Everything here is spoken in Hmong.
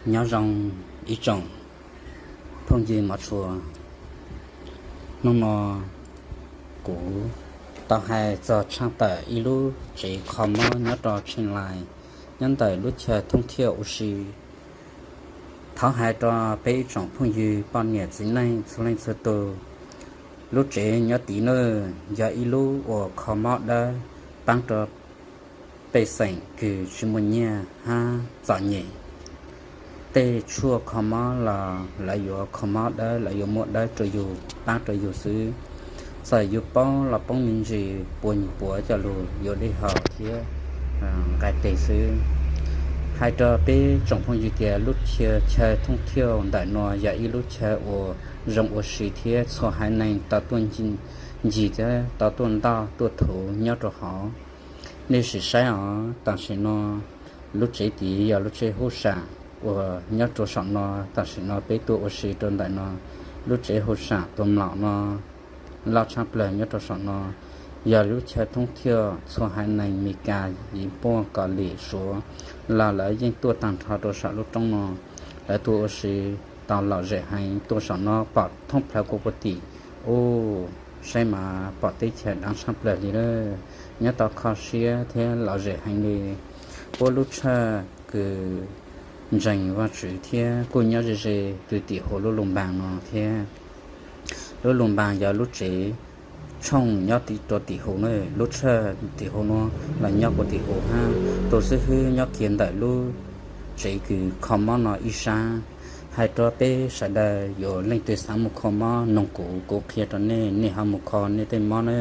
Nyob zoo ib tsoom phooj ywg mov tshua. Hnub no kuv tau hais txog tshaj tawm ib lub tsev kho mob nyob rau Tsheej Lais, nyob ntawm lub chaw thoob thiaj ua si. Thov hais rau peb ib tsoom phooj ywg poj niam txiv neej txhua leej txhua tus, lub tsev nyob tid nawb yog ib lub uas kho mob dawb paab rau pej xeem kws tsis muaj nyiaj hab txom nyem. Tej tshuaj kho mob los lawv yuav kho mob dawb, lawv yuav muab dawb rau yus, paab rau yus xwb. Txawm yus paub los poob me ntsis, puas nyuag puav cov lug yuav dej haus thiab nqaij teg xwb. Hais rau peb tsoom phooj ywg tias lub chaw thoob thiaj ntawm no yog ib lub chaw uas zoo ua si thiab txhua haiv neeg tau tuaj ncig thiab tau tuaj ntoj tuaj thuv nyob rau hov. Nej sim saib os, tam sim no lub tsev tid yog lub tsev huv sam uas nyob rau saum no. Tam sim no peb tuaj ua si rau ntawm no, lub tsev huv sam tus mlom no loj tshaj plawg nyob rau saum no, yog lub chaw thoob thiaj txhua haiv neeg Mes Kas, Yiv Puaj, Kaus Lim, Suav los lawv yeej tuaj tag nrho rau saum lub roob no. Lawv tuaj ua si tau lom zem heev, tuaj saum no pom thoob plawg kuv puag tim ub, saib mas pom teb chaws daav tshaj plawg li lawm, nyob tau kho siab thiab lom zem heev li. Puab lub tshawj kws ntseeg Vajtswv thiab kuj nyob ze ze kws tim huv lub lug npaag no thiab. Lub lug npaag yog lub tsev tshooj nyob rau tim huv na, lub tshawj tim huv no los nyob puag tim huv hab. Tus xib hwb nyob kiag ntawm lub tsev kws kho mob no ib sab. Hais rau peb sawv daws yuav leej twg xav mus kho mob noog kuv, kuv qhia rau nej, nej ho mus kho nej tej mob na.